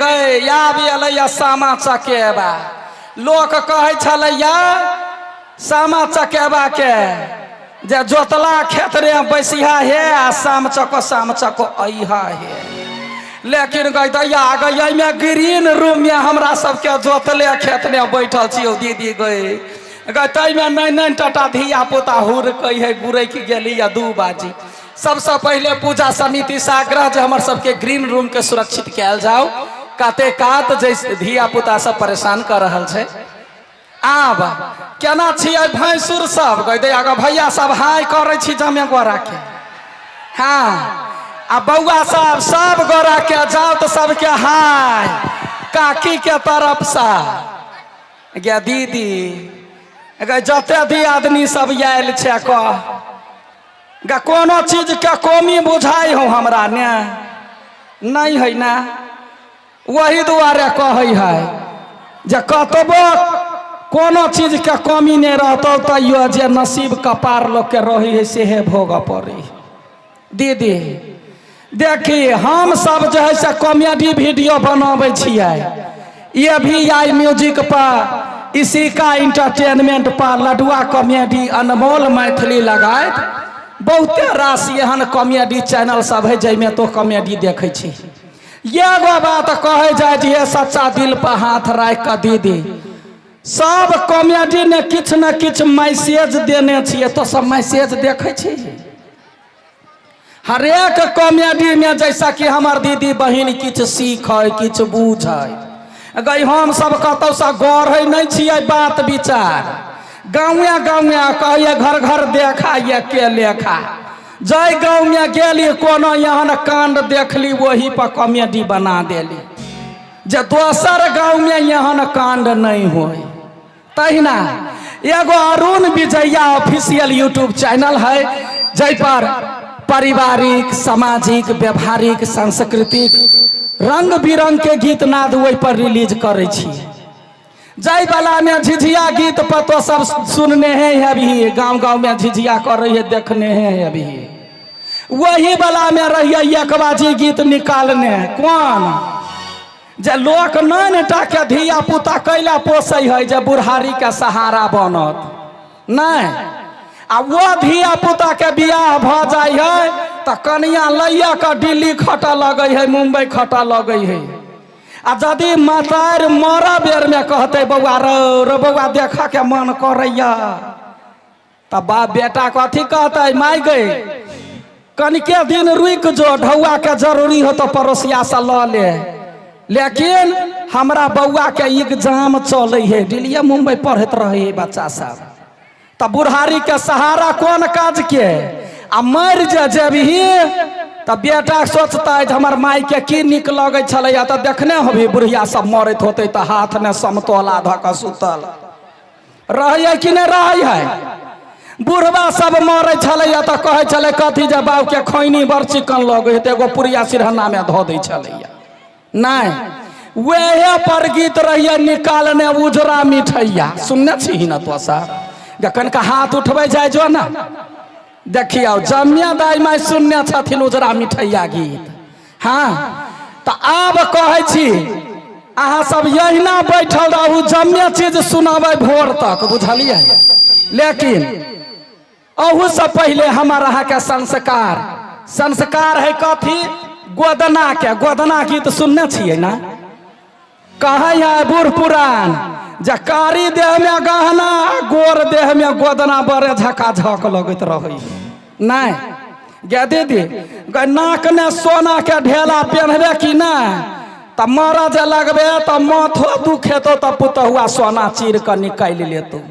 गई आब एलैया सामा चकेबा। लोक कहै छलैया सामा चकेबा के जे जोतला खेत रे बैसिहा हे आ शाम चको शाम चको अइहा हे। लेकिन गई दैया गई एहिमे ग्रीन रूम में हमरा सबके जोतले खेत में बैठल छियौ दीदी गई गई ताहिमे नहि नहि टाटा धिया पुता हुरकै है गुरैक गेली या 2 बाजी। सबसँ पहिले पूजा समिति से आग्रह जे हमर सबके ग्रीन रूम के सुरक्षित कयल जाओ। काते कात जे धिया पुता सब परेशान कर रहल छै। आब केना छियै भैंसुर सब गई दैया गो भैया सब हाय करै छी जमे गोरा के। हाँ आ बौआ सब सब गोरा के जाओ तो सबके हाय काकी के तरफ से। गे दीदी गे जते दी आदमी सब आयल छै कह गे कोनो चीज के कमी बुझाइ हो हमरा ने नहीं है ना। वही दुआरे कहै है जे कतबो कोनो चीज के कमी नहीं रहतौ तैयो जे नसीब कपार लोग के रही है सेहे भोगऽ पड़ै। दीदी देखी हम सब जे है से कॉमेडी वीडियो बनाबै छियै, ये भी आई म्यूजिक पर इसी का इंटरटेनमेंट पर लडुआ कॉमेडी अनमोल मैथिली लगायत बहुते रास एहन कॉमेडी चैनल सब है जाहिमे तो कॉमेडी देखै छी। एगो बात कहै जाइ छियै सच्चा दिल पर हाथ राखि कऽ दीदी सब कॉमेडी ने किछु ने किछु मैसेज देने छियै, तो सब मैसेज देखै छी हरेक कॉमेडी में। जैसा कि हमर दीदी बहिन किछु सीखै किछु बुझै गई हम सब कतौसँ गढ़ै नहि छियै बात विचार। गाँवे गाँवे कहैए घर घर देखा ये के लेखा। जाहि गाँवमे गेली कोनो एहन कांड देखली ओही पर कॉमेडी बना देली जे दोसर गाँवमे एहन कांड नहि होय। तहिना एगो अरुण विजया ऑफिशियल यूट्यूब चैनल है जाहि पर पारिवारिक सामाजिक व्यवहारिक सांस्कृतिक रंग बिरंग के गीत नाद ओहि पर रिलीज करै छी। जाहि वाला में झिझिया गीत पर तो सब सुनने हैं अभी, गांव गांव में झिझिया कर रही है देखने हैं अभी। वही वाला में रहिए एकबाजी गीत निकालने कौन जे लोक नान टा के धिया पुता कैला पोसै है जे बुढ़ारी के सहारा बनत नहीं। आ वो धिया पुता के बियाह भ जाइ है तऽ कनिया लैया के दिल्ली खटऽ लगै है मुंबई खटऽ लगै है। आ यदि मतारि मरऽ बेर में कहतै बौआ रौ रौ बौआ देखऽ के मन करैया तऽ बाप बेटा कथी कहतै माय गई कनिके दिन रुकि जो ढौआ के जरूरी हो तो पड़ोसिया से लऽ ले, लेकिन हमरा बौआ के एग्जाम चलै है दिल्ली मुंबई पढ़ैत रहै है बच्चा सब। तऽ बुढ़ारी के सहारा कोन काज के आ मरि जे जेबही तऽ बेटा सोचतै जे हमर माय के की नीक लगै छलैया। तऽ देखने होबही बुढ़िया सब मरैत होतै तऽ हाथ में समतोला धऽ कऽ सुतल रहैया कि नहि रहै है। बुढ़बा सब मरै छलैया तऽ कहै छलै कथी जे बाबू के खैनी बड़ चिकन लगै है तऽ एगो पुड़िया सिरहना में धऽ दै छलैया। नहीं वह पर गीत रहिए निकालने उजरा मिठैया सुनने छी ना तो सर जखन का हाथ उठबै जाय जो ना देखियौ जमिया दाई माई सुनने छथिन उजरा मिठैया गीत। हाँ तऽ आब कहै छी अहाँ सब यहिना बैठल रहू जम्मे चीज सुनाबै भोर तक बुझलियै। लेकिन अहूसँ पहिले हमर अहाँके संस्कार संस्कार है कथी गोदना के। गोदना गीत सुनने छियै ना। कहै है बूढ़ पुरान जे कारी देह में गहना गोर देह में गोदना बड़े झकाझक लगैत रहै। नहीं गे दीदी गे नाक ने सोना के ढेला पेन्हबे कि नहीं तऽ मरऽ जे लगबे तऽ माथो दुखेतौ तऽ पुतहुआ सोना चीर कऽ निकालि लेतौ।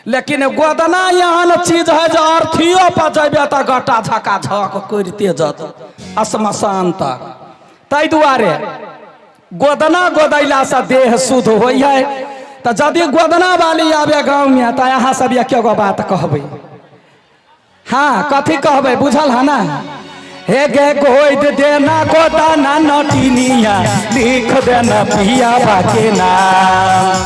लेकिन गोदना एहन चीज है जे अर्थियो पर जेबे तऽ गट्टा झकाझक करिते जतौ श्मशान तक। ताहि दुआरे गोदना गोदैलासँ देह शुद्ध होइ है। तऽ यदि गोदना वाली आबे गाँवमे तऽ अहाँ सब एके गो बात कहबै। हाँ कथी कहबै बुझल है ना। हे गे गोद देना गोदना नटिनिया लिख देना पिया बाके नाम।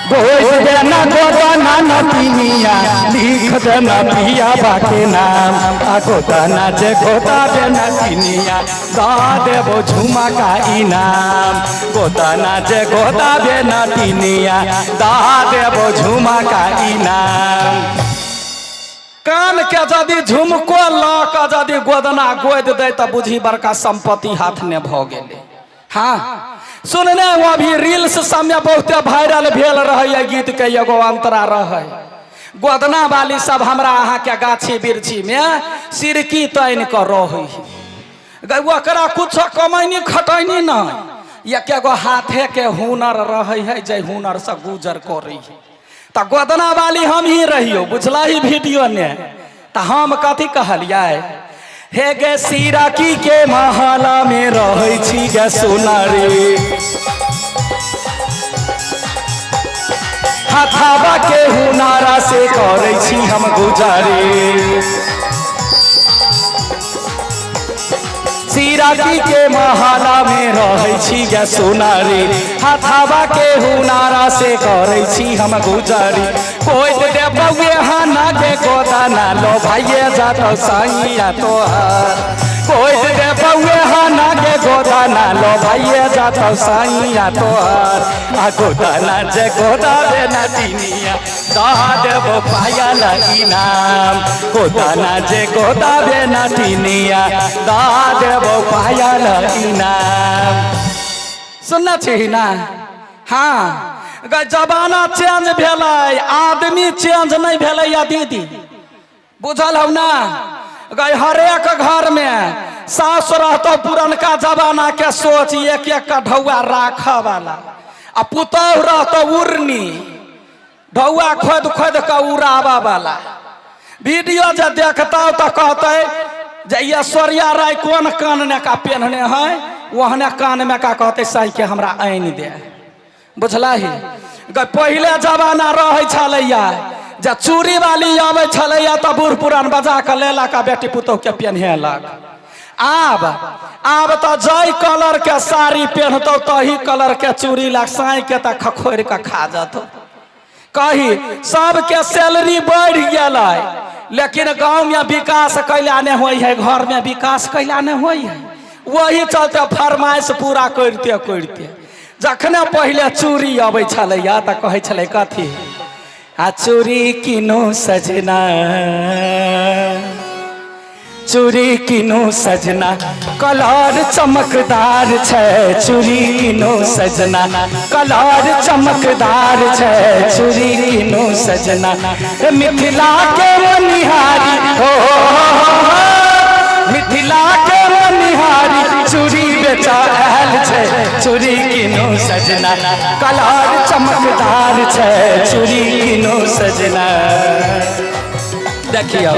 गोद देना गोदाना नतिनिया, लिख देना पिया के नाम। आ गोदाना जे गोदा देना तिनिया, दा देबो झुमा का इनाम। गोदाना जे गोदा देना तिनिया, दा देबो झुमा का इनाम। कान के यदि झुमको लऽ कऽ यदि गोदना गोदि दै तऽ बुझी बड़का संपत्ति हाथ में भऽ गेलै। हाँ सुनने वो अभी रील्स सबमे बहुते वायरल भेल रहै गीत के एगो अंतरा रहै। गोदना वाली सब हमरा अहाँके गाछी बिरछी में सिरकी तानि कऽ रहै है। ओकरा कुछो कमैनी खटैनी नहि, एकेगो हाथे के हुनर रहै है, जे हुनर से गुजर करै है। तऽ गोदना वाली हम ही रहियो, बुझलही वीडियो ने। तऽ हम कथी कहलियै, हे गे सिरकी के महला में रहै छी गे सोनारी, हथावा के हुनारा से करै छी हम गुजारी। सिरकी के महला में रहै छी गे सोनारी, हथावा के हुनारा से करै छी हम गुजारी। कोई दे बउए हाना के गोदाना लो भाइये जात साइया तोहार। कोई दे बउए हाना के गोदाना लो भाइये जात साइया तोहार। आ गोदाना जे गोदा देना तिनिया, दा देबो पायल इनाम। गोदाना जे गोदा देना तिनिया, दा देबो पायल इनाम। सुनना छी ना? हाँ जमाना चेंज भेलै, आदमी चेंज नहीं भेलै या दीदी, बुझल हौ ना? हरेक घर में सास रहतो पुरनका जमाना के सोच, एक एक का ढौआ राख वाला, आ पुतोह रहतो उड़नी ढौआ खोद खोद के उड़ावा वाला। वीडियो जे देखता तो कहते जे ऐश्वर्या राय कोन कान ने का पेन्हने है, ओहने कान में का कहते सही के हमरा आनि दे। बुझलही? पहिले जमाना रहै छलैया जे चूड़ी वाली आबै छलैया तऽ बूढ़ पुरान बजा कऽ लेलक आ बेटी पुतोह के पेन्हेलक। आब आब तऽ जै कलर के साड़ी पेन्हतौ तही कलर के चूड़ी ला साई के तऽ खखोरि कऽ खा जतौ। कही सबके सैलरी बढ़ि गेलै, लेकिन गाँव में विकास कैला नहि होइ है, घर में विकास कैला नहि होइ है। वही चलते फरमाइश पूरा करिते करिते जखने पहिले चूड़ी अबै छलैया तऽ कहै छलै कथी, आ चूड़ी किनो सजना, चूड़ी किनो सजना, कलर चमकदार छै। चूड़ी किनो सजना, कलर चमकदार छै। चूड़ी किनो सजना, मिथिला के मनिहारी हो, मिथिला के मनिहारी चूड़ी बेचा आयल छै। चूड़ी किनो सजना, कलर चमकदार छै। चूड़ी किनो सजना। देखियौ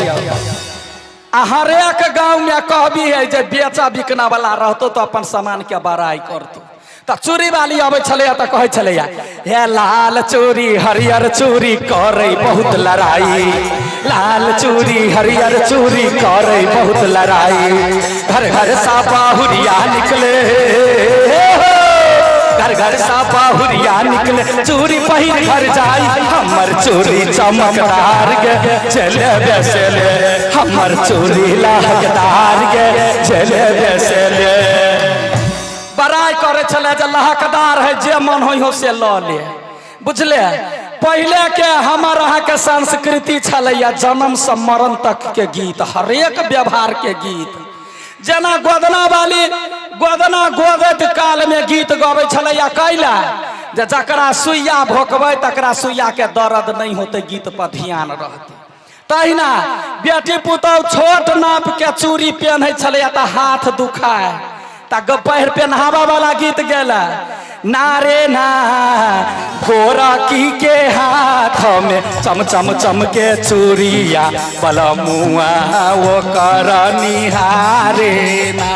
आ हरेक गाँव में कहबी है जे बेचा बिकना वाला रहतो तो अपन सामान के बड़ाई करतो। तऽ चूड़ी वाली अबै छलैया तऽ कहै छलैया, हे लाल चूड़ी हरियर चूड़ी करै बहुत लड़ाई, लाल चूड़ी हरियर चूड़ी करै बहुत लड़ाई। घर घर सा बाहुरिया निकले, घर घर सा बाहुरिया निकले, चूड़ी पहिर घर जाई। हमर चूड़ी चमकदार गे चले बेसले, हमर चूड़ी लहकदार गे चले बेसले। बड़ाई करे छलै जे लहकदार है, जे मन होइ हो से लऽ ले। बुझले? पहिले के हमर अहाँके संस्कृति छलैया जन्म से मरण तक के गीत, हरेक व्यवहार के गीत। जेना गोदना वाली गोदना गोदैत काल में गीत गबै छलैया कैला जे जकरा सुइया भोकबै तकरा सुइया के दर्द नहीं होतै, गीत पर ध्यान रहतै। तहिना बेटी पुतोह छोट नाप के चूड़ी पेन्है छलैया तऽ हाथ दुखाय, तऽ पहिर पेन्हाबा वाला गीत गेला, ना रे ना गोरकी के हाथ में चम चम चम के चूड़िया, बलमुआ वो कर निहारे ना,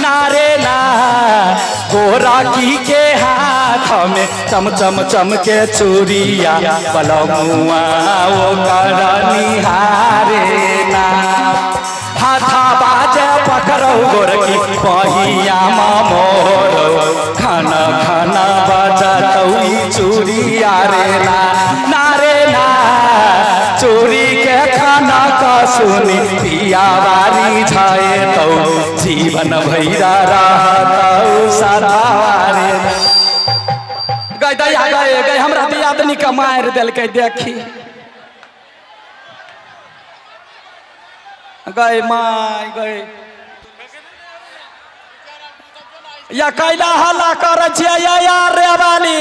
ना रे ना गोरकी के हाथ में चम चम चम के चूड़िया, बलमुआ वो कर निहारे ना। हाथा बाजे पकड़ो गोरकी पहिया मोरो, खाना खाना बजतौ चूड़िया रे ना। सुनी पिया वारी छाए तौ जीवन भैरा रहतौ सदावारे। गई दैया गए गए हमरा दियादनी के मारि देलकै देखी गए my गए या कैला हल्ला करै छियै या रे वाली।